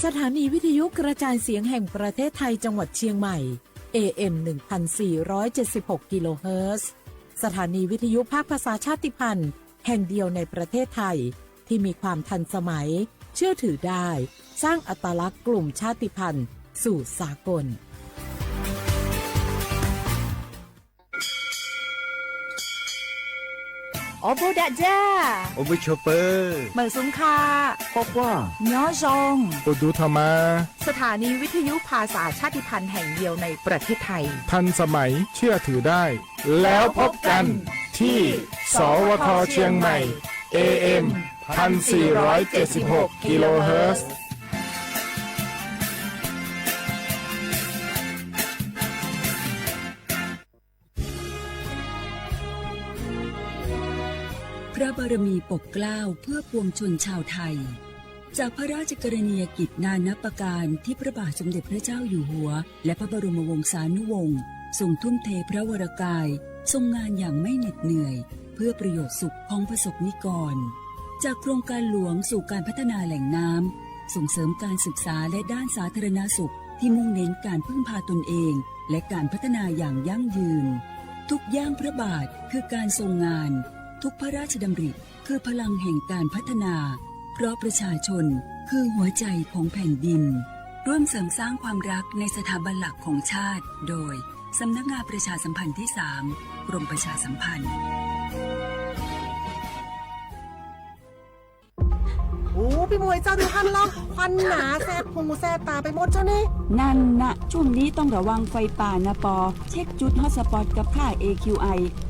สถานีวิทยุกระจายเสียงแห่งประเทศไทยจังหวัดเชียงใหม่ เอ เอ็ม หนึ่งพันสี่ร้อยเจ็ดสิบหก กิโลเฮิรตซ์ สถานีวิทยุภาคภาษาชาติพันธุ์แห่งเดียวในประเทศไทย ที่มีความทันสมัย เชื่อถือได้ สร้างอัตลักษณ์กลุ่มชาติพันธุ์สู่สากล Ua bug dam ja, ua bug chua pawg, meem xoo kha, quaj quaj, nyob zoo, ua dub tho mas. สถานีวิทยุภาษาชาติพันธุ์แห่งเดียวในประเทศไทย ทันสมัย เชื่อถือได้ แล้วพบกันที่ สวท เชียงใหม่ เอ เอ็ม พันสี่ร้อยเจ็ดสิบหก กิโลเฮิรตซ์ พระบารมีปกเกล้าเพื่อปวงชนชาวไทย จากพระราชกรณียกิจนานับประการที่พระบาทสมเด็จพระเจ้าอยู่หัว และพระบรมวงศานุวงศ์ทรงทุ่มเทพระวรกาย ทรงงานอย่างไม่เหน็ดเหนื่อย เพื่อประโยชน์สุขของประสบนิกร จากโครงการหลวงสู่การพัฒนาแหล่งน้ำ ส่งเสริมการศึกษาและด้านสาธารณสุขที่มุ่งเน้นการพึ่งพาตนเอง และการพัฒนาอย่างยั่งยืน ทุกย่างพระบาทคือการทรงงาน ทุกพระราชดำริคือพลังแห่งการพัฒนา เพราะประชาชนคือหัวใจของแผ่นดิน ร่วมเสริมสร้างความรักในสถาบันหลักของชาติ โดย สำนักงานประชาสัมพันธ์ที่สาม กรมประชาสัมพันธ์ โอ้ พี่มวยเจ้า ดูท่านล่องควันหนาแสบหูแสบตาไปหมดเจ้านี่ นั่นนะ ช่วงนี้ต้องระวังไฟป่านะปอ เช็คจุดฮอตสปอตกับค่า เอ คิว ไอ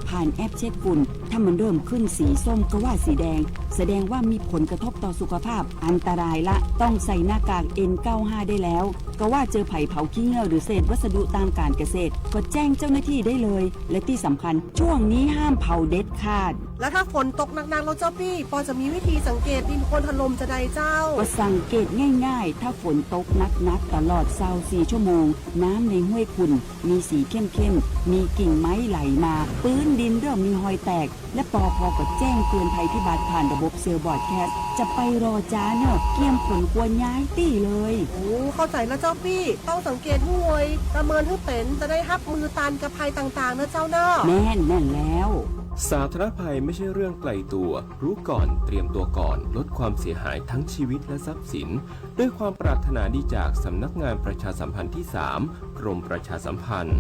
ผ่านแอปเช็คฝุ่น ถ้ามันเริ่มขึ้นสีส้มก็ว่าสีแดง แสดงว่ามีผลกระทบต่อสุขภาพ อันตรายละ ต้องใส่หน้ากาก เอ็น เก้าห้า ได้แล้ว ก็ว่าเจอไผ่เผาขี้เง่าหรือเศษวัสดุตามการเกษตร ก็แจ้งเจ้าหน้าที่ได้เลย และที่สำคัญ ช่วงนี้ห้ามเผาเด็ดขาด แล้วถ้าฝนตกหนักๆ แล้วเจ้าปี้ ปอจะมีวิธีสังเกตดินโคลนถล่มจะใดเจ้า ก็สังเกตง่ายๆ ถ้าฝนตกหนักๆ ตลอดซาวสี่ชั่วโมง น้ำในห้วยขุ่น มีสีเข้มๆ มีกิ่งไม้ไหลมา พื้นดินเริ่มมีฮอยแตก และปอพอก็แจ้งเตือนภัยพิบัติผ่านระบบเซลล์บรอดแคสต์ จะไปรอจ้าเนอะ เกียมขนครัวย้ายตี้เลย โอ้ เข้าใจแล้วเจ้าปี้ ต้องสังเกตห้วย ประเมินให้เป็น จะได้ฮับมือตันกับภัยต่างๆ นะเจ้าเนอะ แม่น แม่นแล้ว สาธารณภัยไม่ใช่เรื่องไกลตัว รู้ก่อน เตรียมตัวก่อน ลดความเสียหายทั้งชีวิตและทรัพย์สิน ด้วยความปรารถนาดีจากสำนักงานประชาสัมพันธ์ที่สาม กรมประชาสัมพันธ์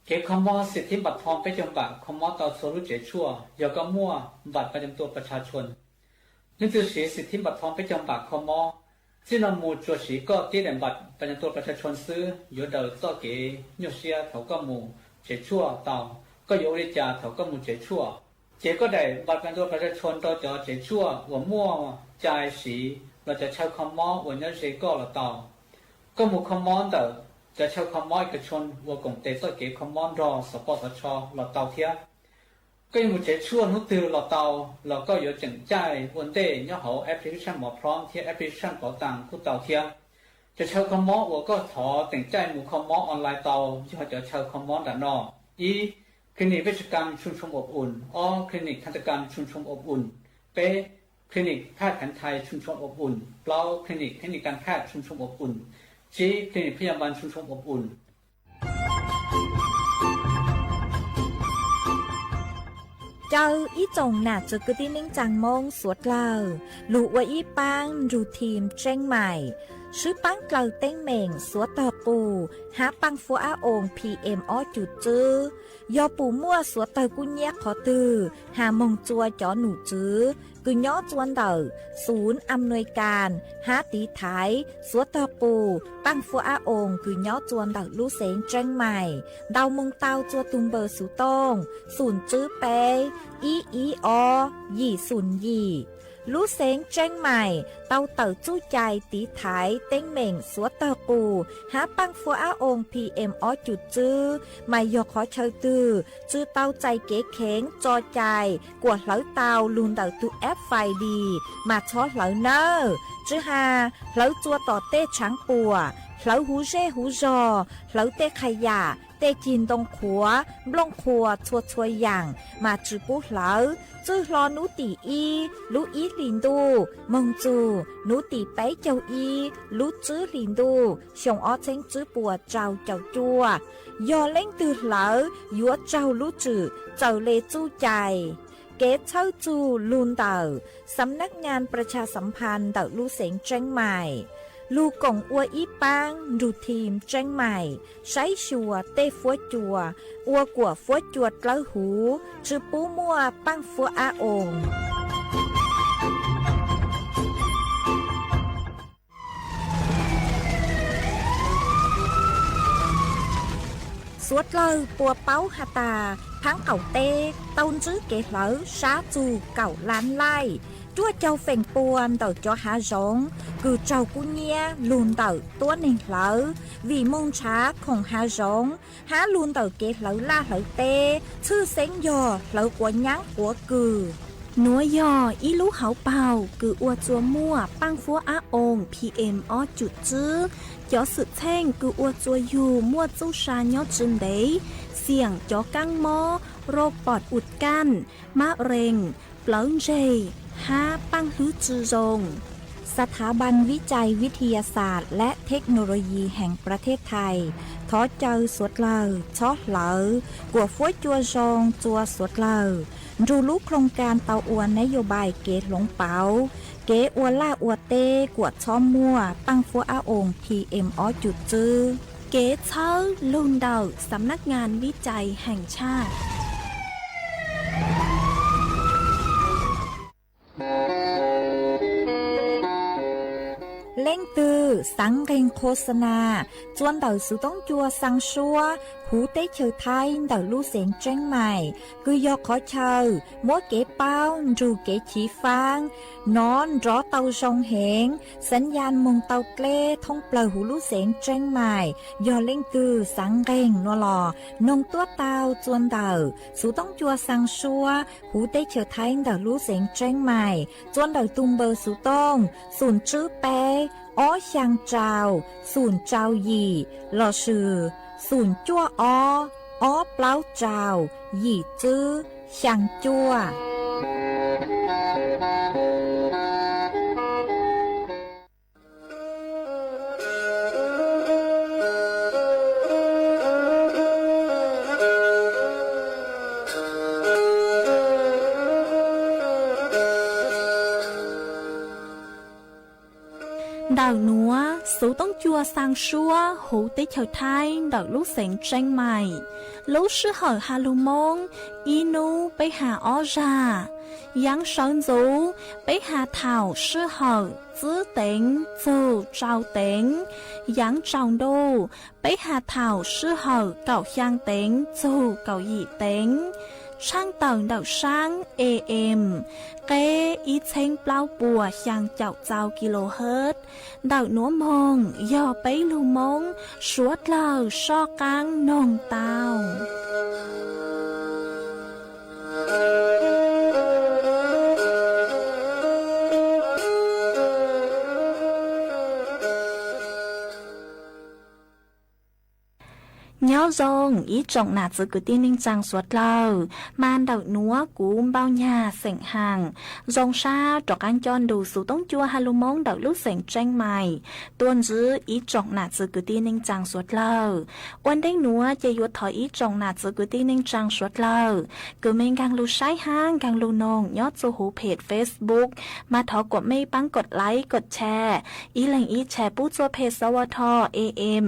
Kev kho mob สิทธิบัตรทอง peb caug npam kho mob tau txhua lub tsev tshuaj yog koj muaj บัตรประจำตัวประชาชน Leej twg siv สิทธิบัตรทอง peb caug npam kho mob, txij no mus tsuas siv koj tib daim บัตรประจำตัวประชาชน xwb yuav daws txoj kev nyuaj siab thaum koj mus tsev tshuaj tau, koj yuav ua li cas thaum koj mus tsev tshuaj. Ces koj daim บัตรประจำตัวประชาชน rau cov tsev tshuaj uas muaj cai siv los cov chaw kho mob uas nyob ze koj los tau. Koj mus kho mob ntawm cov chaw kho mob เอกชน uas koom tes txoj kev kho mob nrog xov poj xov tsho los tau thiab. Koj yuav mus tsev tshuaj hnub twg los tau, los koj yuav tseem caij ua ntej nyob hauv application หมอพร้อม thiab application เป๋าตัง kuj tau thiab. Cov chaw kho mob uas koj thov teem caij mus kho mob online tau yog cov chaw kho mob nram no: ib, Clinic เวชกรรมชุมชนอบอุ่น, ob, Clinic ทันตกรรมชุมชนอบอุ่น, peb, Clinic แพทย์แผนไทยชุมชนอบอุ่น, plaub, Clinic เทคนิคการแพทย์ชุมชนอบอุ่น, tsib, Clinic พยาบาลชุมชนอบอุ่น. Caw ib tsoom nam txiv kwv tij neej tsaa Moob suav dlawg lug ua ib paab nrug team Tseeb Maim, swb paab dlawg teeb meem suav tog qus hab paaj fuab ab oos P M ob cum tswb. Yog pum muaj suav tawg kub nyab qhov twg has moog tsua cov num tswv kws nyob tsua ntawm xum am nuis kas hab tiv thaiv suav tog qus paaj fuab ab oos kws nyob tsua ntawm lub xeev Tseeb Maim ntau moog tau tsua tug npawb xuv tooj xum tswb peb ib ib ob yim xum yim. Lub xeev Tseeb Maim tau tawm txuj cai tiv thaiv teeb meem suav tog qus hab paaj fuab ab oos P M ob cum tswb, mas yog qhov chaw twg tsi tau txais kev kheev tso cai kuas hlawv tau lug ntawm tug app Find Dis mas txhob hlawv nawb. Tsi has hlawv tsua tom tej tshaav puam, hlawv huv zej huv zog, hlawv tej qha yam, tej cig ntoo qhuav, nplooj qhuav txhua txhua yaam mas tsi pub hlawv. Txwj hlo nub tim ib lub ib hlis ntuj moog txug nub tim peb caug ib lub tsib hlis ntuj xyoo ob txheeb tsib puas rau caum cuaj, yog leej twg hlawv yuav raug lub tswm txawm le txuj cai. Kev txhawb txug lug ntawm Xam nab ngaa pras tshas xam phas ntawm lub xeev Tseeb Maim, lug koom ua ib paab nrug thim Tseeb Maim saib xyuas tej fuab cua, ua kuam fuab cua dlawb huv, tsi pub muaj paaj fuab ab oos. Suav dlawg puas paub has tas, thaab qaum teb tau ntsib kev hlawv sab txug kaum lab laij, cuaj caug feem pua ntawm cov hav zoov kws raug kub nyiab lug ntawm tuab neeg hlawv, vim moog nrhav khoom hav zoov hab lug ntawm kev hlawv laj hlawv teb, tshwj xeeb yog hlawv quav nyaab quav kws. Nuav yog ib lub hauv paug kws ua txua muaj paaj fuab ab oos P M ob cum tswb. Cov xwm txheej kws ua txua yug muaj txuj sa nyob tsi ntev, xiam cov kaab mob, roj pom us kaj, mab rees, plawv ntseg, hab paaj hlwb tsi zoo. ສະຖາບັນວິໄຈວິທະຍາສາດ ແລະ ເທັກໂນໂລຢີ ແຫ່ງປະເທດໄທ thov caw suav dlawg txhob hlawv kuam fuab cua zoo txua suav dlawg, nrug lub ໂຄງການ tau ua ນະໂຍບາຍ kev hloov pauv kev ua laj ua teb kuam txhob muaj paaj fuab ab oos P M ob cum tswb. Kev txhawb lug ntawm Xam nab ngaa vib cai heem tshaj. Leej twg xaav nqeeg khos xas nas txua ntawm xuv toob cua xaa suab huv teb chaws Thaib ntawm lub xeev Tseeb Maim, kws yog qhov chaw muab kev paub nrug kev chiv faab nov nrov tau zoo heev, xaav ya moog tau dleb thoob plawg huv lub xeev Tseeb Maim. Yog leej twg xaav nqeeg nuav los noog tuab tau txua ntawm xuv toob cua xaa suab huv teb chaws Thaib ntawm lub xeev Tseeb Maim, txua ntawm tug npawb xuv tooj xum tswb peb ob xyaa rau xum rau yim lossis xum cuaj ob ob plaub rau yim tswb xyaa cuaj. Ntawm nuav xuv toob cua xaa suab huv teb chaws Thaib ntawm lub xeev Tseeb Maim. Lub sij hawm has lug Moob, ib nub peb has ob zag. Yaav sawv ntxuv peb has thaum sij hawm tsib teev txug rau teev. Yaav tsaus ntuj peb has thaum sij hawm kaum xyaa teev txug kaum yim teev. Tshaaj tawm ntawm saab A M, qeb ib txheeb plaub puas xyaa caum txau kilohertz. Ntawm nuav moog yog peb lug Moob suav dlawg soj qaab noog tau. Nyob zoo ib tsoom nam txiv kwv tij neej tsaa suav dlawg, mas ntawm nuav kuv Npauj Nyag xeem Haam zoo sab rov qaab coj nrug xuv toob cua has lug Moob ntawm lub xeev Tseeb Maim tuaj ntsib ib tsoom nam txiv kwv tij neej tsaa suav dlawg. Ua ntej nuav ces yuav thov ib tsoom nam txiv kwv tij neej tsaa suav dlawg kws mej nkaag lug saib hab nkaag lug noog nyob txuj huv phem Facebook, mas thov kuam mej paab kod like kod share, ib leeg ib share pub txua phem S W T A M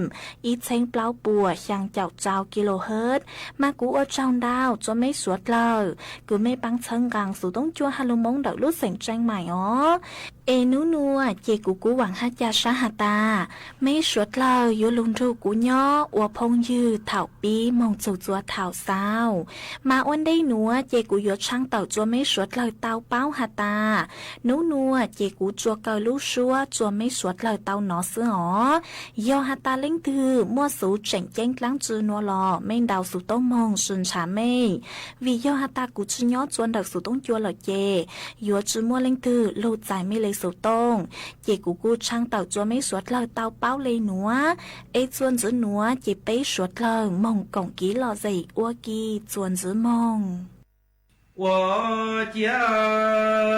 ib txheeb plaub puas xyaa caum txau kilohertz. Mas kuv ua tsaug ntau txua mej suav dlawg kws mej paab txhawb nqaa xuv toob cua has lug Moob ntawm lub xeem Tseeb Maim os. Es nub nuav ces kuv kuv vaam hab ca sab has tas, mej suav dlawg yuav lug nrug kuv nyob ua phooj ywg thaum pib moog txug txua thaum xaus. Mas ua ntej nuav ces kuv yuav tshaaj tawm txua mej suav dlawg tau paub has tas, nub nuav ces kuv tsuas kaw lub suab txua mej suav dlawg tau nov xwb os. Yog has tas leej twg muaj xuv tseem ceeb dlaab tsi nuav los mej ntaus xuv tooj moog sw ntshav mej, vim yog has tas kuv tsi nyob txua ntawm xuv toob cua lawm ces yuav tsi muaj leej twg lug txais mej le Xov tooj, ces kuv kuj tshaj tawm txuas meb suav dlawg tau paub le nuav, es txuas ntxiv nuav ces peb suav dlawg moog koom kiv lom zem ua ke txuas ntxiv moog. Ua ciav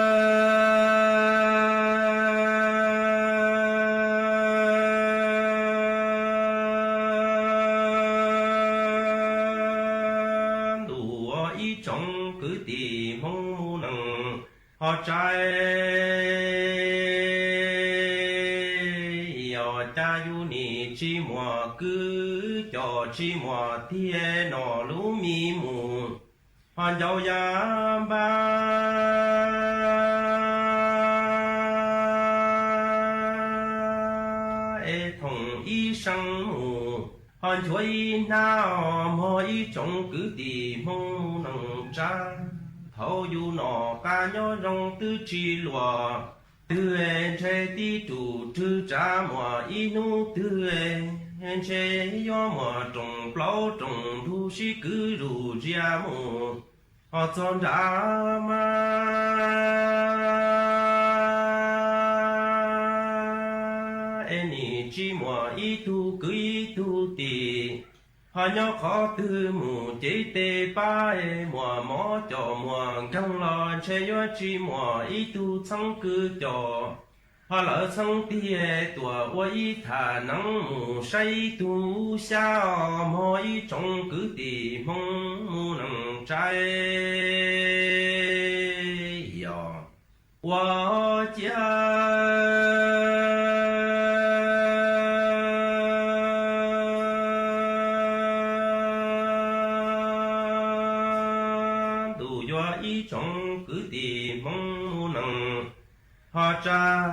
ntuj, ib tsoom kwv tij Hmoob mus neej ho tsaib, yog cas yus nim tsis muaj kwv coj tsis muaj tij noj lub me mus, ho ncau yaj npab es thoom ib seev mus, ho nchuav ib hnab mog ib tsoom kwv tij Hmoob mus neej tsav. Thaum yus noj qab nyob zoo twb tsis luag, twg ntshe tib tug twg tsav muaj ib hnub twg, ntshe yuav muaj rooj plaub rooj ntug sib kwv zuj zus mus, ho txog nram mas es nim tsis muaj ib tug kwv ib tug tij, ho nyob qhov twg mus ces tej pab es muaj mob coj muaj nkeeg los ntshe yuav tsis muaj ib tug txheeb kwv coj, ho lawv txheeb tij tuaj ua ib thaj neeb mus saib ib tug xyab mog ib tsoom kwv tij Hmoob mus neej tsav. Yog ua ciav ntuj, yog ib tsoom kwv tij Hmoob mus neej ho tsav,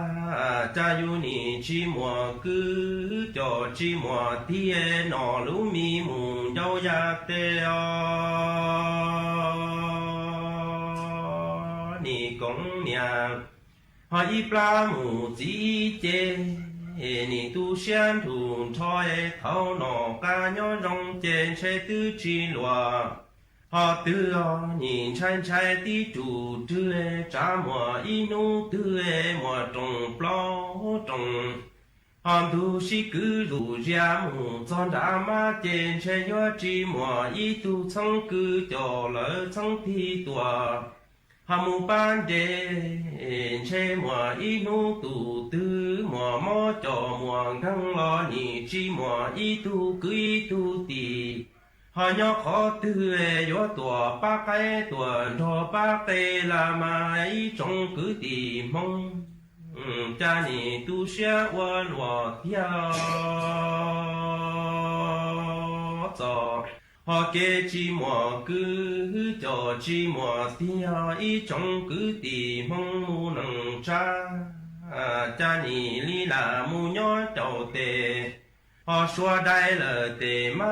cas yus nim tsis muaj kwv coj tsis muaj tij noj lub me mus ncau yaj teb os. Nim koom niam ho ib plab mus txiv ces nim tu siab nrug nrho, thaum noj qab nyob zoo ces ntshe twb tsis luag, ho twg nim ntshai ntshai tib tug twg tsav muaj ib hnub twg muaj rooj plaub rooj, ho ntug sib kwv zuj zus mus txog nram mas ces ntshe yuav tsis muaj ib tug txheeb kwv coj lawv txheeb tij tuaj, ho mus pab ntes, ntshe muaj ib hnub tus twg muaj mob coj muaj nkeeg los nim tsis muaj ib tug kwv ib tug tij, ho nyob qhov twg yuav tuaj pab qaib tuaj nrog pab qe los mas ib tsoom kwv tij Hmoob, cas nim tu siab ua luaj tiag txog, ho kev tsis muaj kwv coj tsis muaj tij, ib tsoom kwv tij Hmoob mus neej tsav, cas nim li lam mus nyob caum tes, ho sua dai lawm tes mas,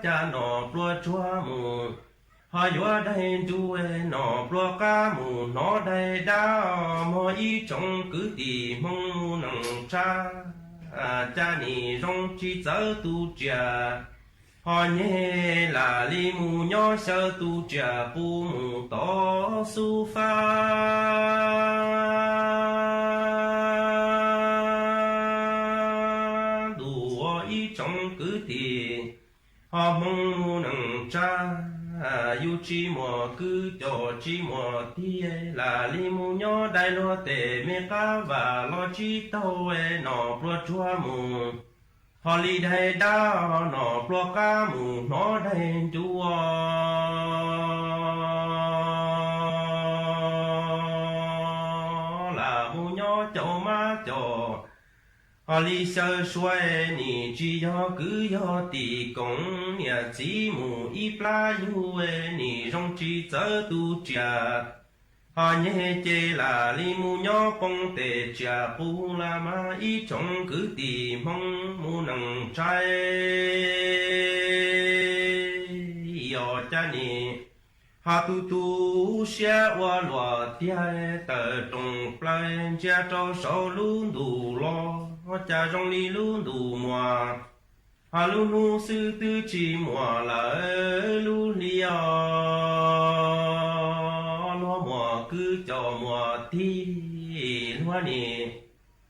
cas noj pluag tsuag mus, ho yuav daig nruj, noj pluag qab mus hnov daig dab mog ib tsoom kwv tij Hmoob mus neej tsav, cas nim zoo tsis txawv tus riam, ho nyeg lam li mus nyob xyaw tus riam qus mus tod xub fab. Ntuj, ua ib tsoom kwv tij ho Hmoob mus neej tsav, yus tsis muaj kwv coj tsis muaj tij, lam li mus nyob dai luag tes me qab vam los tsis taug, noj pluag tsuag mus, ho li daig dab noj pluag qab mus hnov daig nruj, lam mus nyob caum mab coj, ho li xyaw sua, nim tsis yog kwv yog tij, koom niam txiv mus ib plab yug, nim zoo tsis txawv tus riam, ho nyeg ces lam li mus nyob poob tes riam qus los mas ib tsoom kwv tij Hmoob mus neej tsav. Yog cas nim ho tu tu siab ua luaj tiag, tawm rooj plaws ntsia rau saum lub ntuj los, cas zoo li lub ntuj muag, Ho lub hnub xwb twb tsis muaj lawm lub hli os, luag muam kwv cov muam tij luag nim,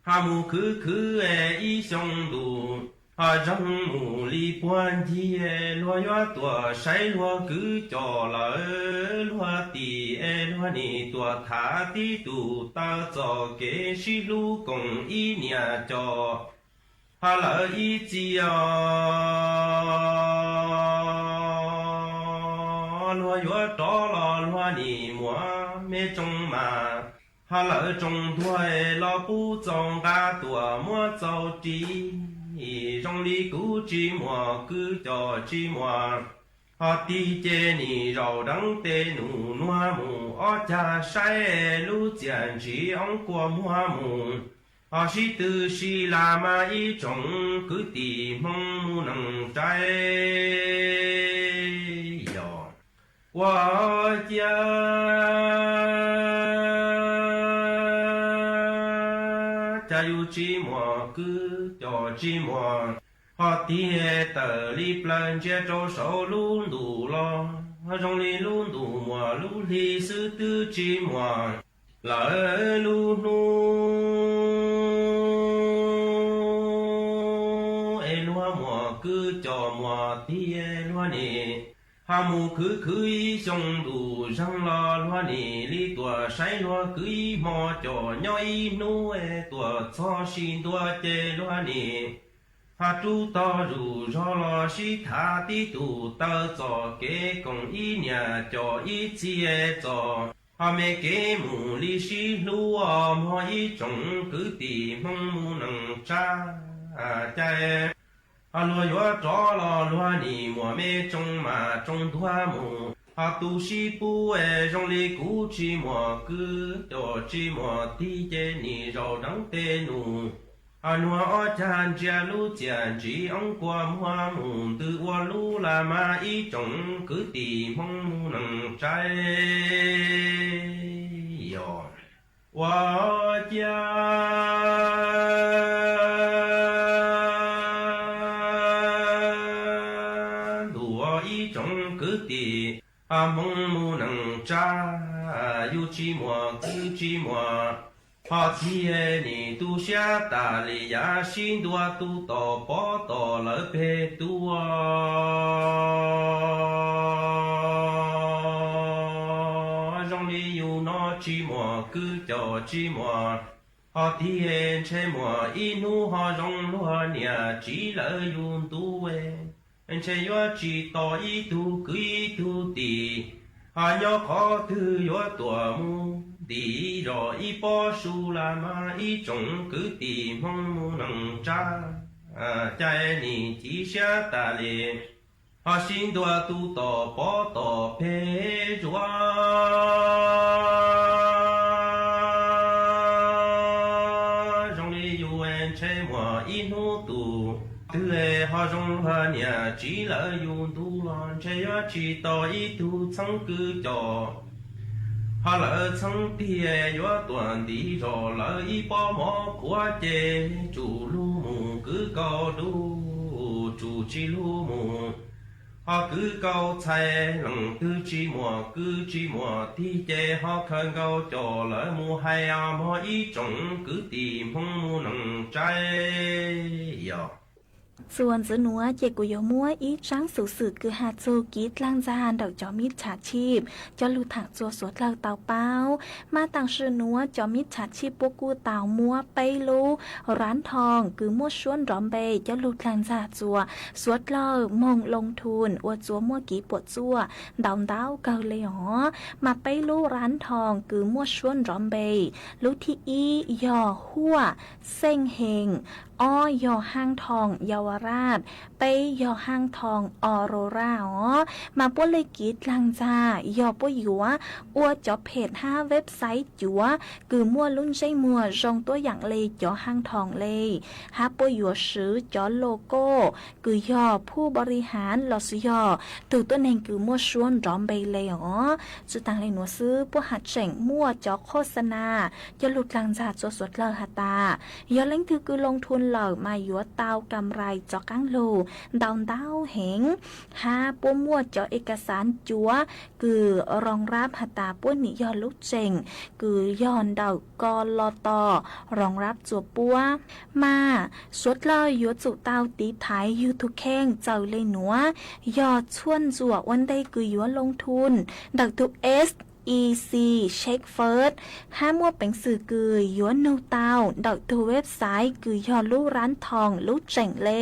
ho mus khwv khwv es ib xyoo ntus, ho zoo mus li puag ncig, luag yuav tuaj saib luag kwv cov lawm luag tim es luag nim tuaj tham tib tug taw txoj kev sib hlub koom ib niam cov. Ho lawv ib txhia os, luag yuav rov los luag nim muaj me tsoo mas, ho lawv tsoo ntuag los pub txaus nqa tuaj muab txaus ris, zoo li kuv tsis muaj kwv cov tsis muaj, ho tig ces nim zaum deev tes num nuag mus ob cag saib lub txiaj ntsig oob kua muag mus, ho sib tw si las mas ib tsoom kwv tij Hmoob mus neej tsaib. Yog ua ciav cas yus tsis muaj kwv cov tsis muaj, ho tig tawm li plaws ntsia rau saum lub ntuj los zoo li lub ntuj muaj lub hli xwb twb tsis muaj lawm lub hnub es luag muam kwv cov muam tij luag nim, ho mus khwv khwv ib xyoo ntus zeeg los luag nim li tuaj saib luag kwv ib hmo cov nyob ib hnub es tuaj txog sib ntua ces luag nim, ho rub tog zuj zog los sib tham tib tug taw txoj kev koom ib niam cov ib txhia txoj, ho me kev mus li sib hlub os mog ib tsoom kwv tij Hmoob mus neej tsaib. Ho luag yuav rov los luag nim muaj me tsoo mas tsoo ntuag mus, ho tu sib pub es zoo li kuv tsis muaj kwv cov tsis muaj tij ces nim zaum deev tes num, ho nuag ob cag ntsia lub txiaj ntsig oob kua muag mus ntws ua lub las mas ib tsoom kwv tij Hmoob mus neej tsaib. Yog ua ciav ntuj ib tsoom kwv tij Hmoob mus neej tsaib, yus tsis muaj kwv tsis muaj, ho thiaj nim tu siab tas li yav sib ntua tu tom pov tom lawv peg tuaj. Zoo li yus no tsis muaj kwv cov tsis muaj, ho tiag ntshe muaj ib hnub ho zoo luag niam tsiv lawv yus ntu. Ntshe yuav tsis tau ib tug kwv ib tug tij, ho nyob qhov twg yuav tuaj mus ntim zos ib pob su las mas ib tsoom kwv tij Hmoob mus neej tsaib, cas nim ci siab tas li, ho sib ntua tu tom pov tom peg zuav. Zoo li yus ntshe muaj ib hnub tus twg ho zoo luag niam tsiv lawv yus ntu los ntshe yuav tsis tau ib tug txheeb kwv cov, ho lawv txheeb tiag yuav tuaj ntim zos lawv ib pob mov qhuav ces tsum lug mus kwv kaus dub, tsum tsis lug mus, ho kwv kaus txhais leej twg tsis muaj kwv tsis muaj tij ces ho khaws nkaus coj lawv mus hais os mog ib tsoom kwv tij Hmoob mus neej tsaib. Yog txuas ntxiv nuav ces kuv yuav muab ib tsaab xuv xwm kws has txug kev dlaag ntxag ntawm cov mib txhav tshib coj lug thaam txua suav dlawg tau paub. Maj taam sim nuav cov mib txhav tshib puab kuj tau muab peb lub rab nthoo kws muaj suab nrov npe coj lug dlaag ntxag txua suav dlawg moog loo thun ua txuas muaj kev puam tsuaj ntau ntau kawg le os. Mas peb lub rab nthoo kws muaj suab nrov npe, lub thib ib yog Huaj Xeej Hees, ob yog Haab Thoo Yawaraaj, peb yog Haab Thoo Aurora os. Mas puab le kev dlaag ntxag yog puab yuav ua cov phem hab website cuav kws muaj lub ntsej muag zoo tuab yaam le cov Haab Thoo le, hab puab yuav swv cov logo kws yog phuj npau ri haav lossis yog tug tuab neeg kws muaj suab nrov npe le os. Tsi taag le nuav xwb puab hab tseem muaj cov khos xa nas coj lug dlaag ntxag txua suav dlawg has tas yog leej twg kws loo thun lawm mas yuav tau kam rais rov qab lug ntau ntau heev, hab puab muaj cov ê ka xaav cuav kws roo rab has tas puab nim yog lub tseem kws yog ntawm ko lo to roo rab rua puab. Mas suav dlawg yuav tsum tau tiv thaiv yug tug kheej txawm le nuav, yog tshuaj ntxuam ua ntej kws yuav loo thun ntawm tug SEC Check First, hab muaj peev xwm kws yuav nug tau ntawm tug website kws yog lub rab thoo lub tseem le.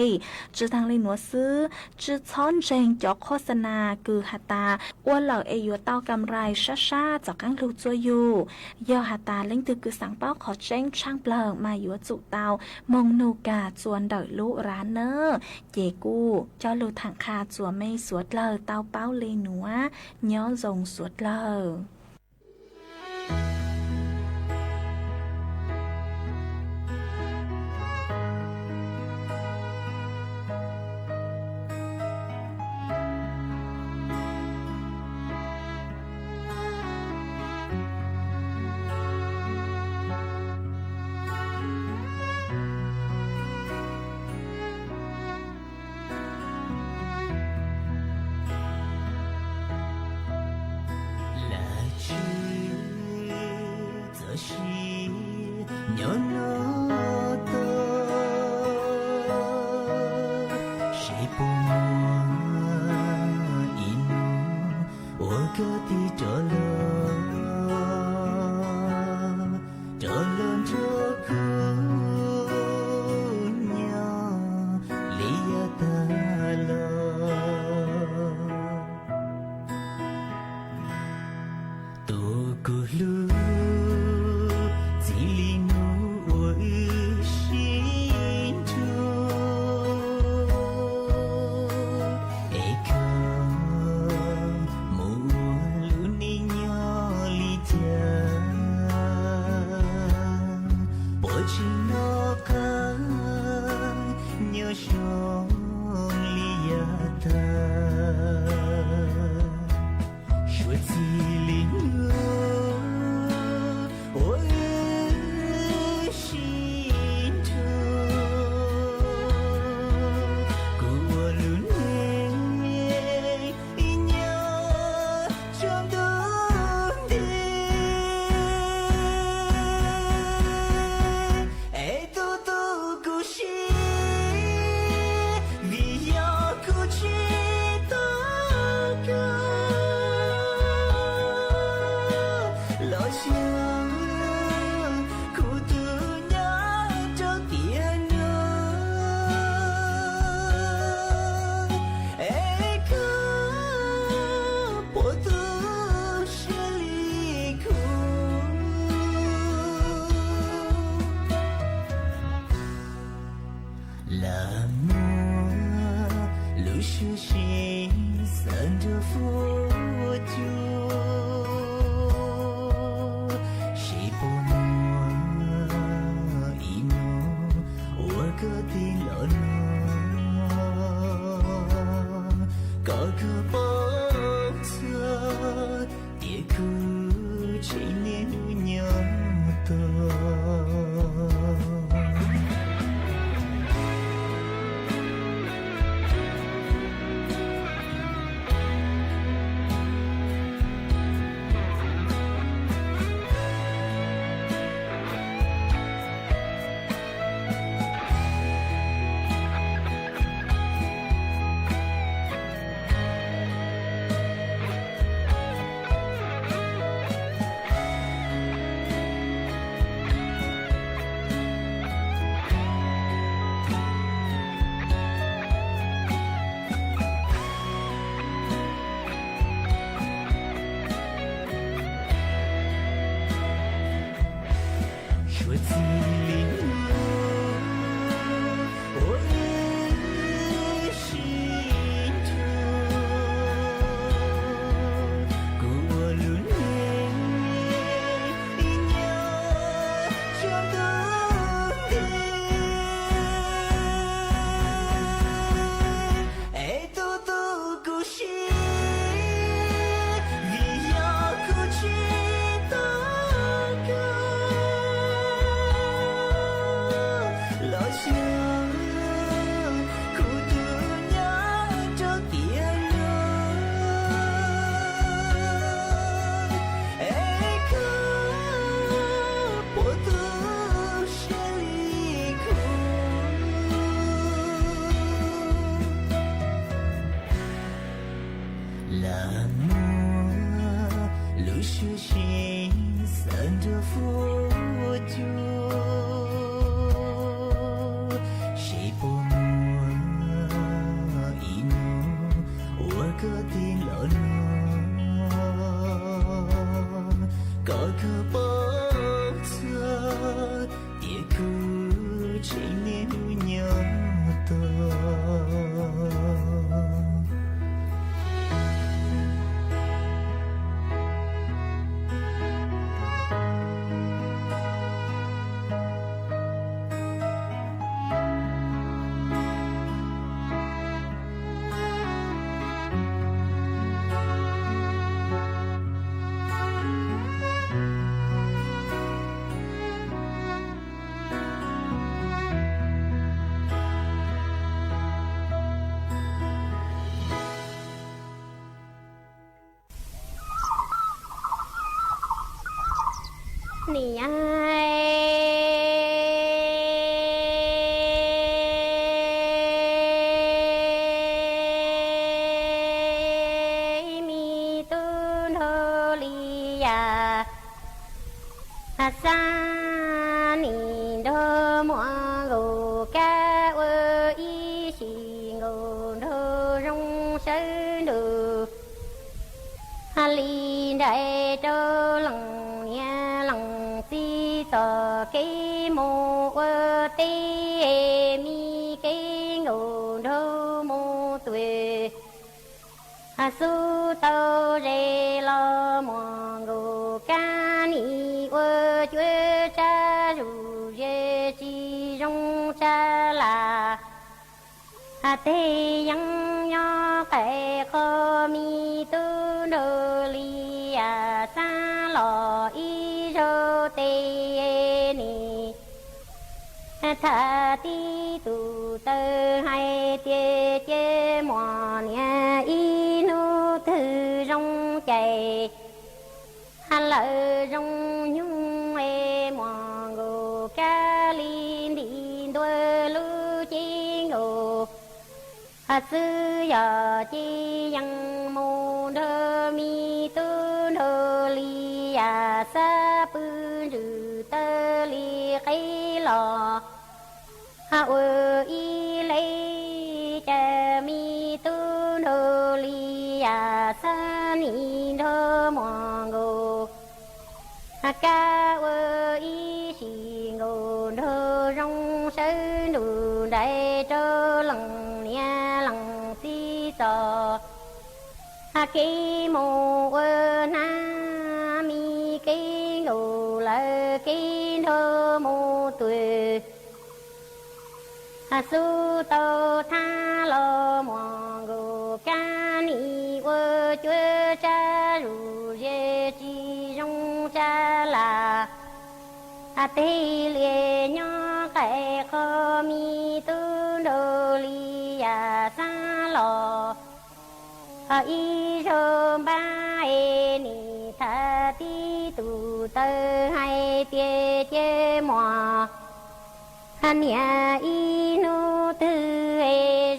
Tsi taag le nuav xwb, tsi txhob ntseeg cov khos xa nas kws has tas ua lawm es yuav tau kam rais sab sab rov qab lug rua yug. Yog has tas leej twg kws xaav paub qhov tseeb tshaaj plawg mas yuav tsum tau moog nug kag rua ntawm lub rab na. Ces kuj coj lug thaam qha rua mej suav dlawg tau paub le nuav, nyob zoo suav dlawg. Lam tsw txoj sia nyob no tau, seb puas muaj ib hnub uas koj tig rov los, rov los nrog kuv nyob li yav tag los. Tus kuv hlub, txij li hnub uas wb sib nrug, es koj mus ua lub neej nyob li cas, puas tseem nco qab nyob zoo li yav tag. Suav txij li hnub uas wb sib nrug, kuv ua lub neej nyob tsaus ntuj nti. Es tus tus kuv siab, vim yog kuv tsis tau koj los xyuas kuv tus nyob rau tiam no. Es koj puas tu siab li kuv? Lam muaj lub suab sib xav nrog fuab cua, seb puas muaj ib hnub uas koj tig los no, kom kuv paub txog tias kuv tseem niaj hnub nyob tos. Suav txij li hnub uas wb sib nrug, kuv ua lub neej nyob tsaus ntuj nti. Es tus tus kuv siab, vim yog kuv tsis tau koj Siab sib xav nrog fuab cua, seb puas muaj ib hnub uas koj tig los no, kom koj paub txog tias kuv tseem niaj hnub nyob tos. Niam, me tub nraug li yam xab nim nrog muam nkaus kab ua ib sim nkaus nraug zoo sawv nrug li nraim rau leej niam leej txiv txoj kev mus ua teb, me kev nkaus nraug mus tuag. Xub tau ze los muam nkaus kab nim ua cuab tsab zuj zus tsis zoo tsab las. Tes yeej nyob qis qho me tub nraug li yam xab los ib zaug tes nim tham tib tug taw hais tias cia muam niam ib hnub twg zoo cais lawm zoo nyoog es muam nkaus kab li nti ntua lub cev nkaus xwb, yog ces yeej mus nrog me tub nraug li yam xab pw ntsws taw li qib los ua ib leb cas me tub nraug li yam xab nim nrog muam nkaus kab ua ib sim nkaus nraug zoo sawv nrug nraim rau leej niam leej txiv txoj kev mus ua hnab, me kev nkaus lawv kev nraug mus tuag. Xub tau thab los muam nkaus kab nim ua cuab tsab zuj zus tsis zoo tsab las. Tes li nyob qis qho me tub nraug li yam xab los ib zaug npab es nim tham tib tug taw hais tias cia muam niam ib hnub twg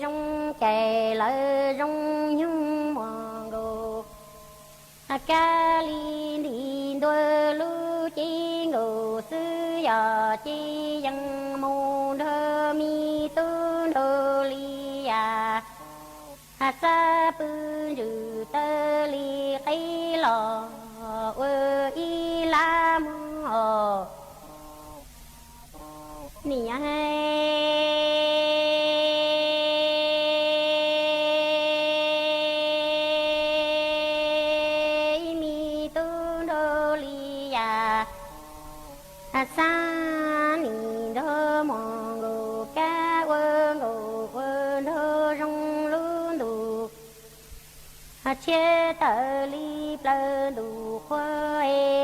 zoo cais lawm zoo nyoog muam nkaus kab li nti ntua lub cev nkaus xwb, yog ces yeej mus nrog me tub nraug li yam xab pw ntsws taw li qib los ua ib lab mog. Niam, me tub nraug li yam xab nim nrog muam nkaus kab ua nkaus ua nraug zoo lub ntuj tshiab tawm li plaws ntuj qhua,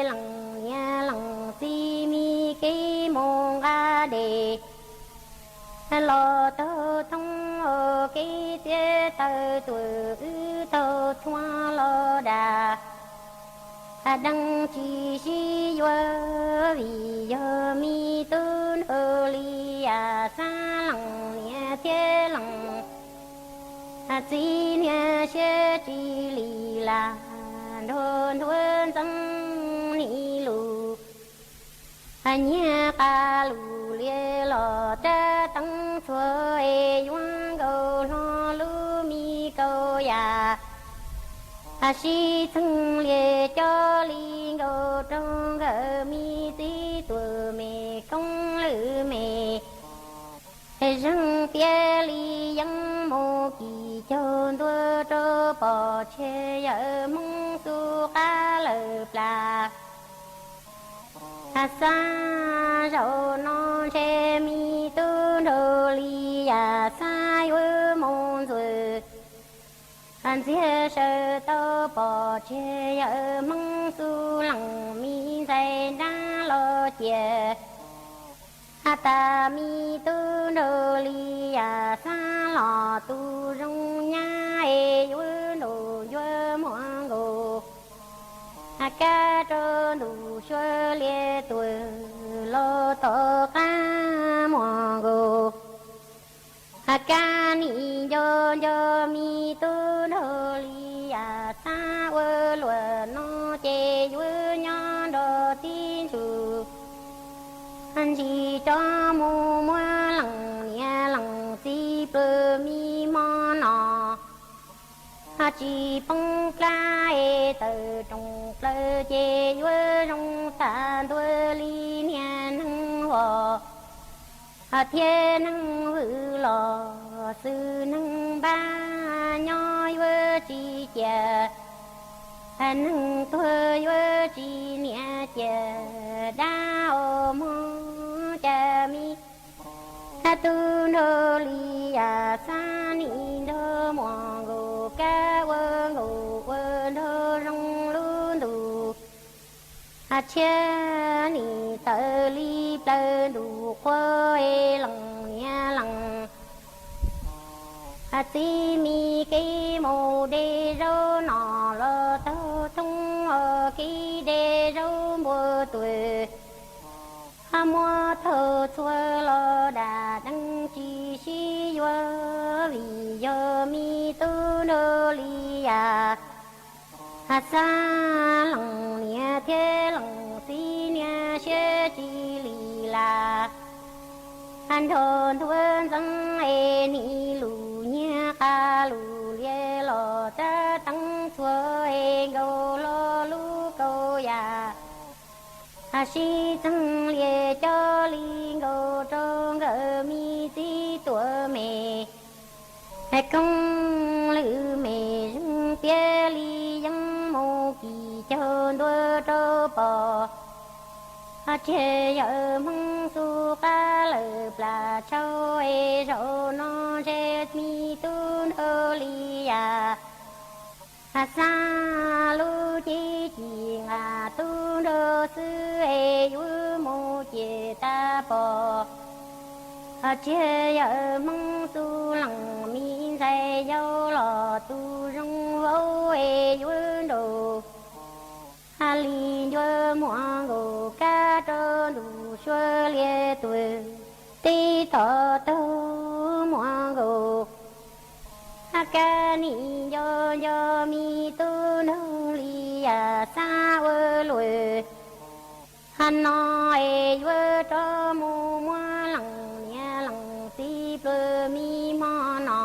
leej niam leej txiv me kev mus nqa dej los taug thoob, kev txiav taws tuam wb taug thuam los dag. Deev tsis sib yuav vim yog me tub nraug li yam xab, leej niam thiab leej txiv niag siab tsis lim lam nrog ntuav ntxeev Nyiag qab lug liab los rab teeb txhua es yuav nkaus hlo lub me kaus yam. Sib txeeg lias coj li nkaus rau nkawm me txiv tuam me koob lwm me. Zeeg piab li yeeb mus kis caug ntua rau pom tseg yawm Hmoob xub qab lawm plas. Xab zaum no ntshe me tub nraug li yam xab yuav mus ntxuav. Ntxiag sawv tau pom tseg yawm Hmoob xub leej me ntxhais nrab los cia. Has tas me tub nraug li yam xab los tu zoo nyab es yuav nraum ncua muag nkaus. Has kab rau ntuj sua liab tuag los tom qab muag nkaus. Has kab nim nco nco me tub nraug li yam xab ua luam no ces yuav nyob nrog txiv ntsuj. Ntsis tso mus muab leej niam leej txiv plua me hmo no. Tsis poob plab es tawm rooj plaws ces yuav zoo tag ntua li niag neeg vos thiab neeg vwm los xwb neeg npab nyob yuav tsis cia. Neeg tuag yuav tsis niam cia dab os mog cas me. Tub nraug li yam xab nim nrog muag nkaus kab ua nkaus ua nraug zoo lub ntuj. Tshiab nim tawm li plaws ntuj qhua es leej niam leej txiv me kev mus de zaub no los taug roob os kev de zaub npua tuag. Muab taug txhua los dam dees tsis sib yuav vim yog me tub nraug li yam xab leej niam thiab leej txiv niam siab tsis li las. Nrog ntuag ntxeev es nim lug nyiag qab lug liab los rab teeb txhua es nkaus hlo lub kaus yam. Sib txeeg lias coj li nkaus rau nkawm me txiv tuam me koob lwm me zeeg piab li yeeb mus kis caug ntua rau pom tseg yawm Hmoob xub qab lawm plas tshauv es zaum no ntshe me tub nraug li yam xab lub cev ci nqa tub nraug xwb es yuav mus ces tag pom tseg yawm Hmoob xub leej me ntxhais yau los tu zoo vauv es yuav nraum ha li ncua muag nkaus kab rau ntuj sua liab tuag tib tom taug muag nkaus. Kab nim nco nco me tub nraug li yam xab ua luam ha no es yuav rov mus muab leej niam leej txiv plua me hmo no.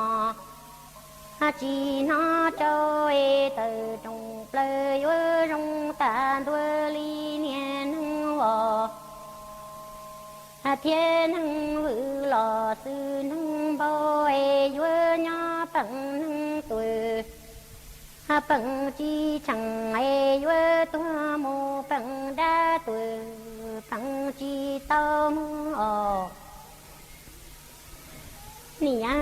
Tsis hnov tsau es tawm rooj plaws yuav zoo tag ntua li niag neeg vos thiab neeg vwm los xwb neeg npau es yuav nyob peem neeg tuag. Peem tsis tsheej es yuav tuag mus peem dab tuag peem tsis tau mus os. Niam,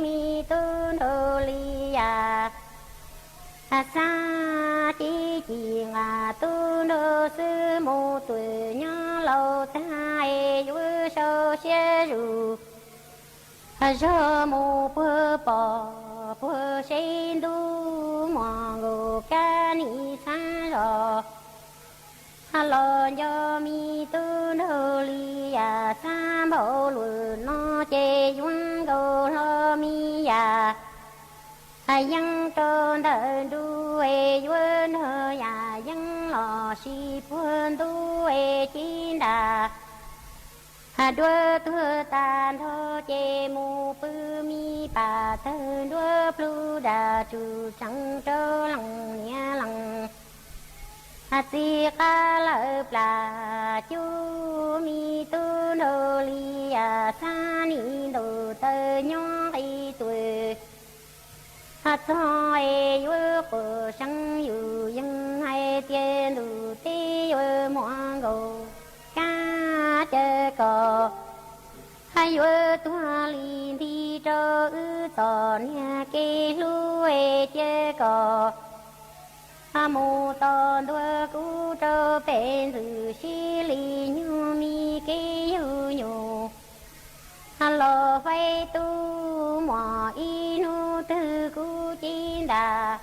me tub nraug li yam xab ci ci nqa tub nraug xwb mus tuam nyob laus tag es yuav sau siab zus zog mus puag pom puag seb ntuj muag nkaus kab nim xab zos los nco me tub nraug li yam xab npau lus no ces yuav nkaus hlo me yam. Yeeb rau ntawm nruab es yuav nrog yam yeeb los sis puag ntuj es cib ntas. Duab tuag tas nrho ces mus pw mi pas tawg nruab plhu dam tsum tseev rau leej niam leej txiv qab lawm plam cuj mi tub nraug li yam xab nim ntuj taw nyob qis tuam. Txog es yuav quas seeb yus yeej hais tias ntuj teb yuav muaj nkaus kab caw kom yuav tuag li nti rau wb txom niag kev hlub es cia kom mus tos ntua kuv rau pem ntxwm sib li nyug mi kev yug nyug los faib tub muam ib hnub twg kuv cib ntas.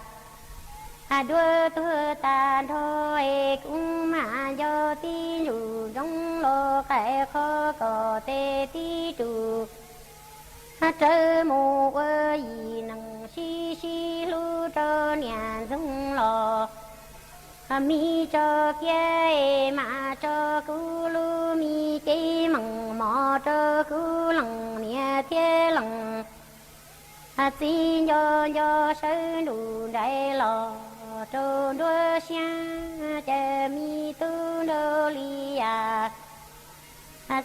Duab tuag tas nrho es kuv mam nco tib ntsuj ntsoov los qais qhov kom tes tib rus rawv mus ua yim neeg sib sib hlub rau niam ntxoog los mi tso kiab es mam tso kuv lub mi cev meem mos rau kuv leej niam thiab leej txiv nco nco sawv nrug nraim los rau nruab siab caw mi tub nraug li yam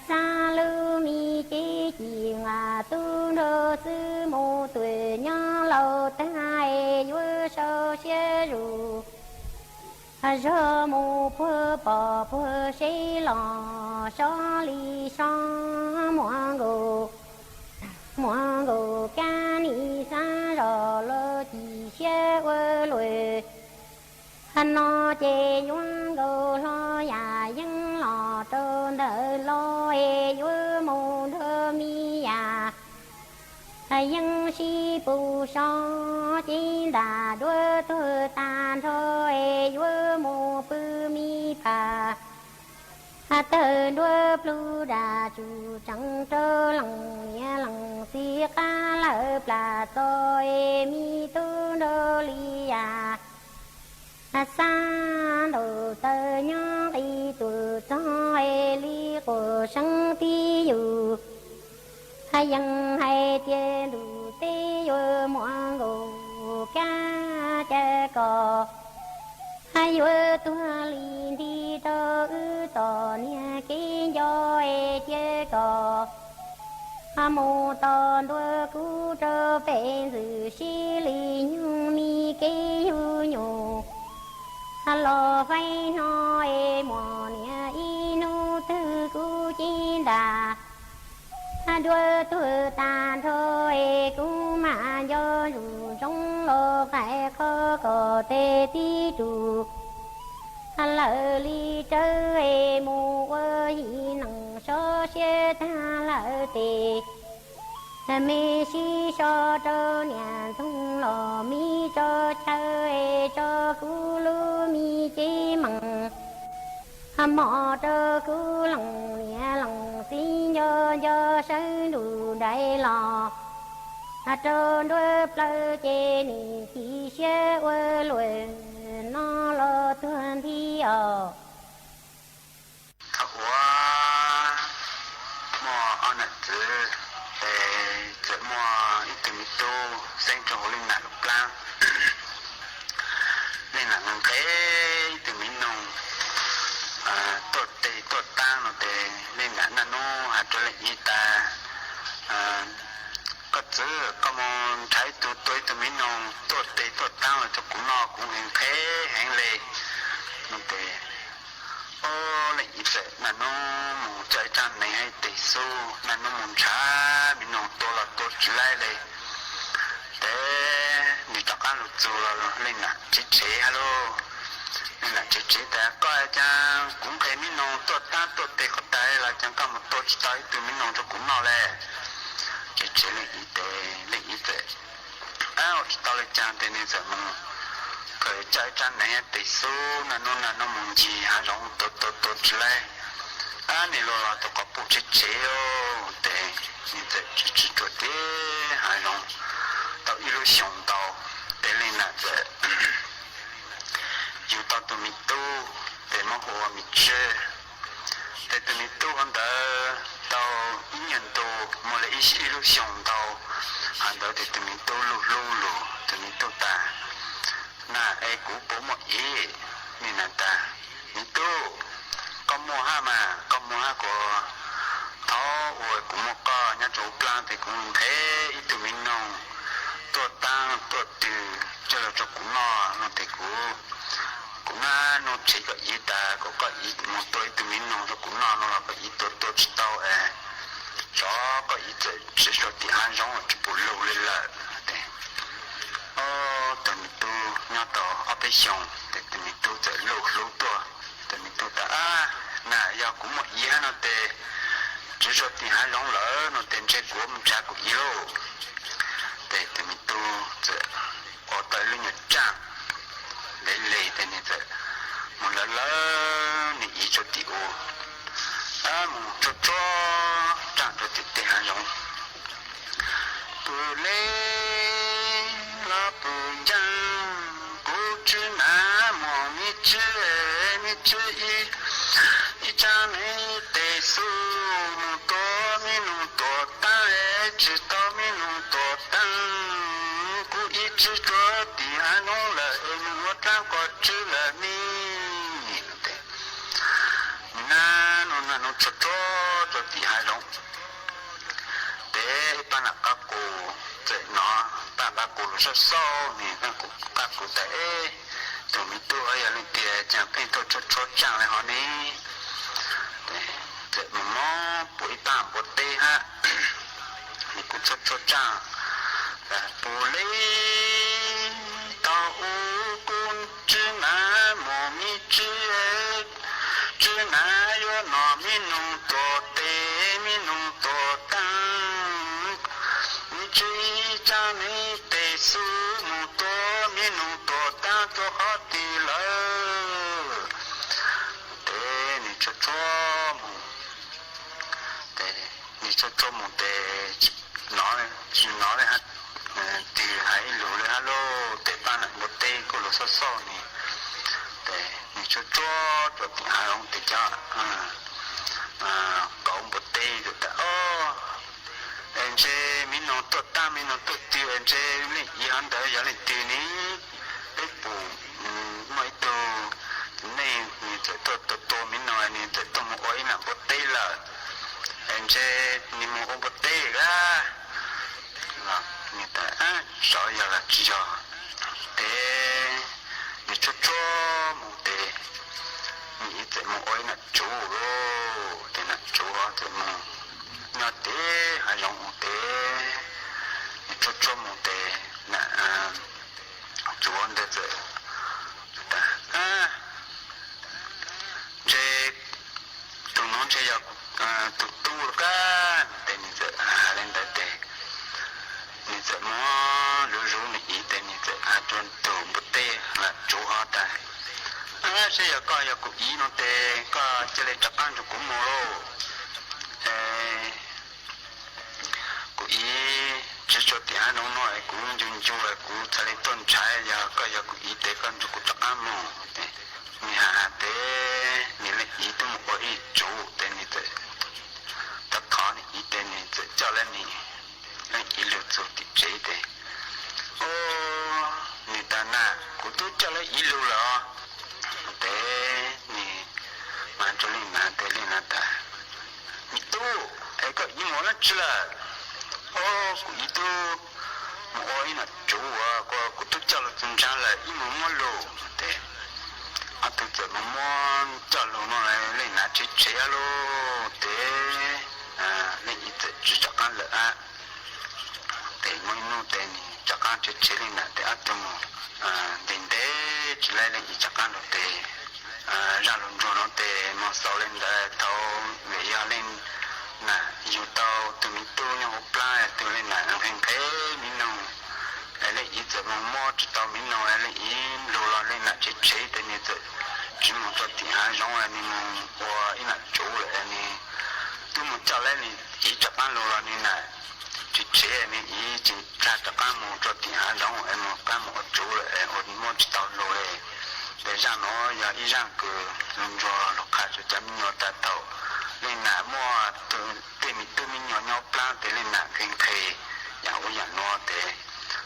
xab lub mi cev ci nqa tub nraug xwb mus tuam nyob laus tag es yuav sau siab zus zog mus puag pom puag seb los sob li sob muaj nkaus muaj nkaus kab nim xab zos los ci siab ua luam no ces yuav nkaus hlo yam yeeb los rau ntawm los es yuav mus nrog mi yam yeeb sib pus so cib ntas duab tuag tas nrho es yuav mus pw mi pas tawg nruab plhu dam tsum tseev rau leej niam leej txiv qab lawm plas txo es mi tub nraug li yam xab ntaus taw nyob qis tuam txog es li quas seeb tib yus yeej hais tias ntuj teb yuav muaj nkaus kab caw kom yuav tuag li nti rau wb txom niag kev nco es cia kom mus tos ntua kuv rau pem ntxwm sib li nyug mi kev yug nyug los faib no es muaj niam ib hnub twg kuv cib ntas duab tuag tas nrho es kuv mam nco ntsuj ntsoov los qais qhov kom tes tib rus lawm li rawv es mus ua yim neeg sob siab tag lawm tes me sib so rau niam ntxoog los mi tso chaw es tso kuv lub mi cev meem mos rau kuv leej niam leej txiv nco nco sawv nrug nraim los rau nruab plawv ces nim ci siab ua luam no los tuag nthi os. Thaum ub muaj ob nam txwv, es txawm muaj ib tug me tub xeeb rau hauv leej nam lub plab. Leej nam nqhis ib tug me noog tuaj tes tuaj taab no tes leej nam naj nub has rua leej txiv tas, koj txwv, koj mus nrhav ib tug, tua ib tug me noog tuaj tes tuaj taab los rua kuv noj, kuv nqhis heev le no tes. Ob, leej txiv txawm naj nub mus coj ib rab hneev ib tes xub, naj nub mus nrhav me noog tua los tua tsis laib le. Tes nws rov qab lug txug los leej nam tsev tsev hab lug. Leej nam tsev tsev tas, koj cas kuv nqhis me noog tuaj taab tuaj tes qhov tas los cas koj mus tua tsis tau ib tug me noog rua kuv noj le. Tsev tsev leej txiv tes, leej txiv txawm ua tsis tau le caag tes nws txawm mus kawm coj ib rab hneev ib tes xub, naj nub naj nub mus ncig hav zoov tua tua tua tsis laib. Ab, nws lug los tau qhov puj tsev tsev tes nws txawm tsis tsuam teb hav zoov tau ib lub xyoos ntau. Tes leej nam txawm yug tau tus me tub, tes muab hu ua Me Tswb. Tes tus me tub hov ntawd tau ib nyuag ntu, muaj li ib lub xyoos ntau, hov ntawd tes tus me tub lug hlub lug, tus me tub tas, Nam es, kuv puas muaj iv? Leej nam tas, Me tub, koj muaj hab mas, koj muaj hab kuv, thaum uas kuv muaj koj nyob rau plaab tes kuv nqhis ib tug me noog tuaj taab tuaj tw coj lug rau kuv noj no tes kuv, kuv nab nub tshev koj iv tas kom koj iv mus tua ib tug me noog rau kuv noj no los koj iv tua tua tsis tau es xyov koj iv txawm tsiv rau tim hav zoov tsis pum lug li lawm. Tes, o, tus me tub nyob tau ob peb xyoos tes tus me tub txawm lug hlub tuaj. Tus me tub tas, Nam, yog kuv muaj iv hab no tes tsiv rau tim hav zoov lawm no tes ntshe kuv mus nrhav kuv iv lauj. Tes tus me tub txawm ua tau ib lub nyuag tsaaj le le tes nws txawm mus lawv lawv nws iv rau tim u, mus tsuag tsuag tsaaj rau tim tej hav zoov. Pum le los pum ncaaj, kuv tswb nam muam Me Tswb, Me Tswb ib, ib tsaab me tes xub mus tua me noog tuam taab, tsis tau me noog tuam taab, kuv iv tsiv rau tim hav zoov lawm es mus ua dlaab ko tswb lawm ne. Nws nab nub nab nub tsuag tsuag rau tim hav zoov. Tes ib paab nam qab qus txawm nov paab nam qab qus lug xauj xauj nws, paab nam qab qus tas, Tus me tub hov yog leej twg caag pheej tuaj tsuag tsuag tsaaj le hov ne? Txawm moog moog pum ib paab npua teb hab, nws kuj tsuag tsuag tsaaj, pum le tau u, kuv tswb nam muam Me Tswb, tswb nam yuav noj me noog tuam tes me noog tuam taab, Me Tswb ib tsaab me tes xub mus tua me noog tuam taab tuaj qhov twg lawm? Tes nws tsuag tsuag mus, tes nws tsuag tsuag mus tes tsis nov, tsis nov leej twg has ib lus le hab lauj. Tes paab nam npua teb kuj lug xauj xauj nws, tes nws tsuag tsuag rua tim hav zoov tes cov kauv npua teb tas, O, es ntshe me noog tuaj taab me noog tuaj tw es ntshe leej iv hov ntawd yog leej twg ne? Peb pum muaj ib tug neeg nws txawm tuaj tua tua me noog, nws txawm tuaj mus ua ib nam npua teb lawm, es ntshe nws mus ua npua teb a. Nws tas, Xyov yog los tsis yog. Tes nws tsuag tsuag mus tes nws txawm mus ua ib nam tsuv lauj. Tes nam tsuv txawm mus nyob tes hav zoov tes nws tsuag tsuag mus tes nam tsuv ntawd txawm tas, Ntshe tus nuav ntshe yog tus tub los kag. Tes nws txawm has le ntawd tes nws txawm muab zuv zuv nws iv tes nws txawm has rua tus npua teb nam tsuv hov tas, Saib yog koj yog kuv iv no tes koj cia li rov qab nrug kuv mus lauj. Kuv iv tsiv rua tim hav zoov no es kuv ncu ncu es kuv txhad le tuaj nrhav, yog koj yog kuv iv tes koj nrug kuv rov qab mus. Nws has has tes nws leej iv tub mus ua ib tsuv tes nws txawm thov thov nws iv tes nws txawm coj le nws leej iv lug txug tim tsev tes, O, nws tas, Nam, kuv tub coj le iv lug lawm os. Tes nws mas rua leej nam tes leej nam tas, Me tub, es koj iv mus ua dlaab tsi lawm? O, kuv iv tub mus ua ib nam tsuv uas kuv tub coj lug txug nrhav lawm, ib mus muab lug. Tes ob tug txawm mus muab coj lug no leej nam tsev tsev lug tes leej iv txawm tsis rov qab lawm hab. Tes muaj ib nub tes nws rov qab tsev tsev leej nam tes ob tug mus ntev ntev tsis le leej iv rov qab lug tes zaj lug nruag no tes moog xaus le ntawd thaum vim yog leej nam yug tau tug me tub nyob huv plaab, tug leej nam nqhis nqhis me noog, leej iv txawm moog muab tsis tau me noog, leej iv lug los leej nam tsev tsev tes nws txawm tsis moog rua tim hav zoov, nws moog ua ib nam tsuv lawm, nws tub moog coj le nws iv rov qab lug los nws nam tsis tsev, nws ib tsis tsa rov qab mus rau tim hav zoov es mus qab mus ua tsuv lawm es ua muab tsis tau lus li. Ces zaaj nuav yog ib zaaj kws lug ntsuag lug qha rua cov me nyuam tas thaum leej nam muaj tej me tub me nyuam nyob plaab tes leej nam nqhis nqhis yam ub yam nuav tes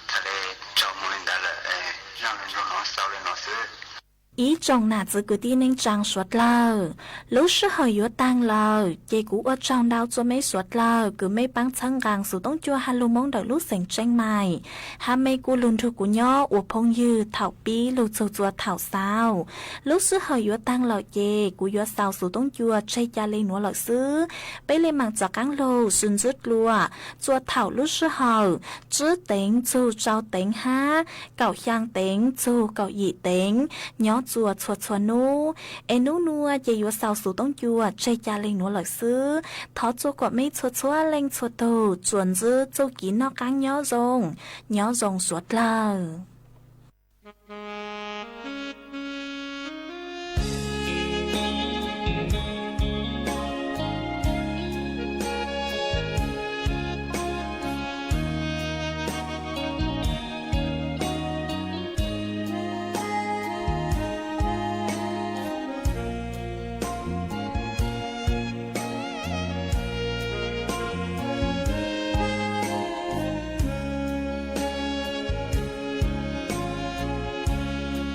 txhad le tsaug moog le ntawd lawm. Zaaj lug ntsuag nuav xaus le nuav xwb. Ib tsoom nam txiv kwv tij neej tsaa suav dlawg, lub sij hawm yuav taag lawm ces kuv ua tsaug ntau rua meb suav dlawg kws meb paab txhawb nqaa Xuv Toob Cua hab lug Moob ntawm lub xeev Tseeb Maim, hab meb kuj lug nrug kuv nyob ua phooj ywg thaum pib lug txug txua thaum xaus. Lub sij hawm yuav taag lawm ces kuv yuav xaus Xuv Toob Cua tseg ca le nuav lawm xwb. Peb le maam rov qaab lug sib ntsib dlua txua thaum lub sij hawm tsib teev txug rau teev hab kaum xyaa teev txug kaum yim teev nyob txua txhua txhua nub. Es nub nuav ces yuav xaus Xuv Toob Cua tseg ca le nuav lawm xwb. Thov txua kom meb txhua txhua leej txhua tug tsuas ntsib txuj kev noj qaab nyob zoo, nyob zoo suav dlawg.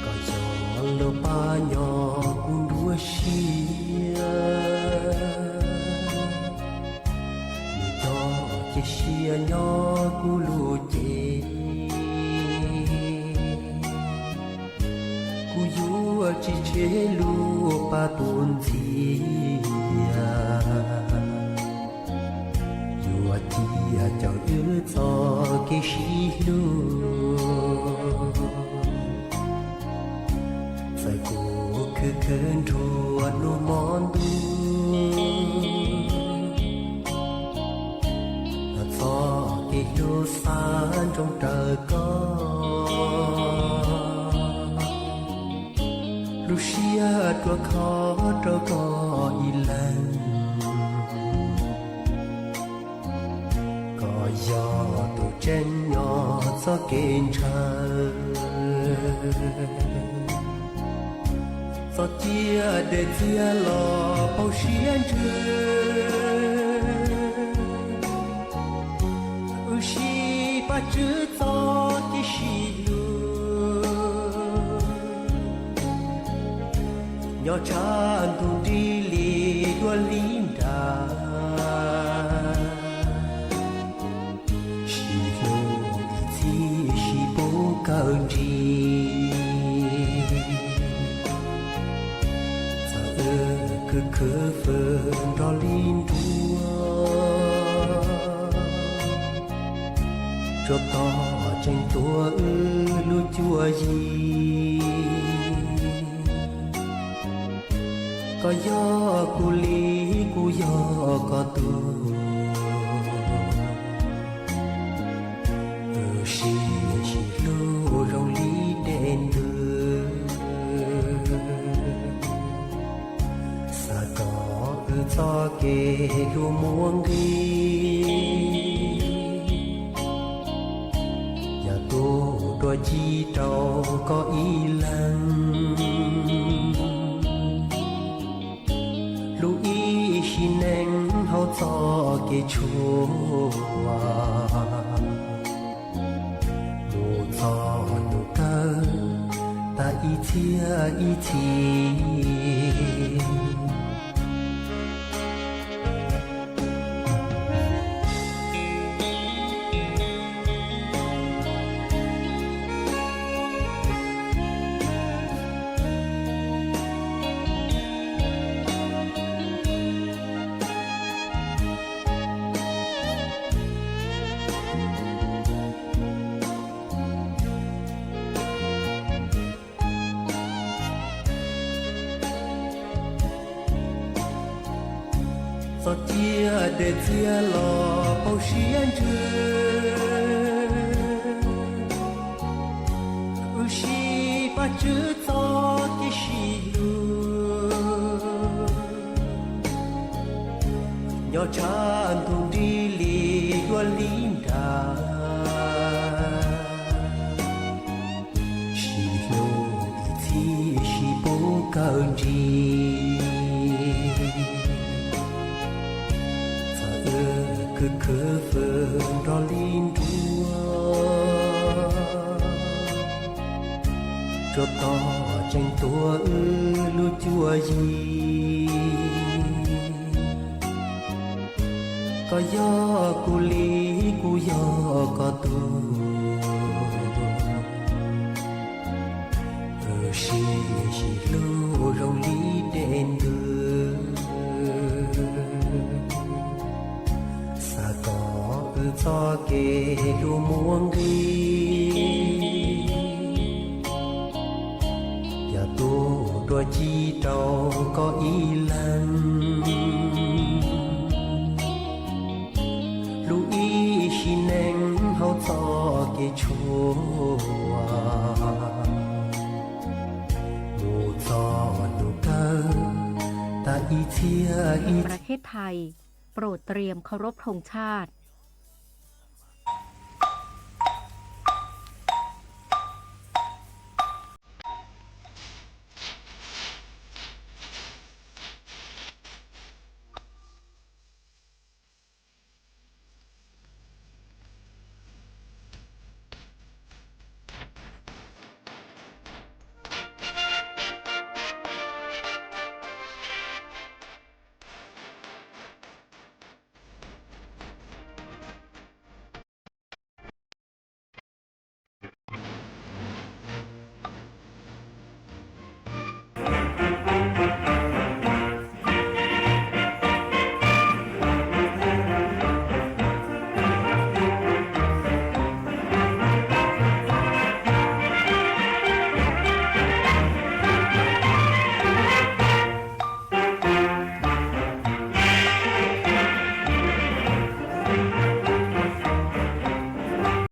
Koj yog lub paj nyob kuv nruab siab, nws coj cia siab nyob kuv lub cev. Kuv yuav tsis tseg lub paj tuaj ntxias, yuav cia caum wb txoj kev sib hlub. Txawm kuv khwv khwv nruab hnub hmo ntuj, txoj kev hlub xav ntsoov raws koj. Lub siab dua kho rau koj ib leeg. Koj yog tus tseeb nyob txoj kev ntshaw, txoj cia dej txiag los pauv siab ntsws. Wb sib pab tswv txoj kev sib hlub, nyob tshaj ntuj nrig li dua li nra. Sib hlub ib txhis sib pub kawg ntsig, txawm wb khwv khwv fwm nrog li nruab, tsuas tos tseem tuaj wb lub cuab yig. Koj yog kuv li, kuv yog koj tug, wb sib sib hlub zoo li dej ntws. Xav kom wb txoj kev hlub muaj nqis, yog tus dua ci rau koj ib leeg. Hlub ib sim neej hauv txoj kev tshuam, mus txog ntuj kawg tas ib txhiab ib txhis. Txoj cia dej txiag los pauv siab ntsws, wb sib pab tswv txoj kev sib hlub, nyob tshaj ntuj nrig li dua li nra. tawv ntsis, txawm wb khwv khwv fwm nrog li nruab, tsuas tos tseem tuav wb lub cuab yig. Koj yog kuv li, kuv yog koj tug, wb sib sib hlub zoo li dej ntws. Xav kom wb txoj kev hlub muaj nqis, yog tuaj dua ci rau koj ib leeg, hlub ib sim neej hauv txoj kev tshuaj, mus txog hnub kawg tas ib txhiab ib txhiab. ประเทศไทย โปรดเตรียมเคารพธงชาติ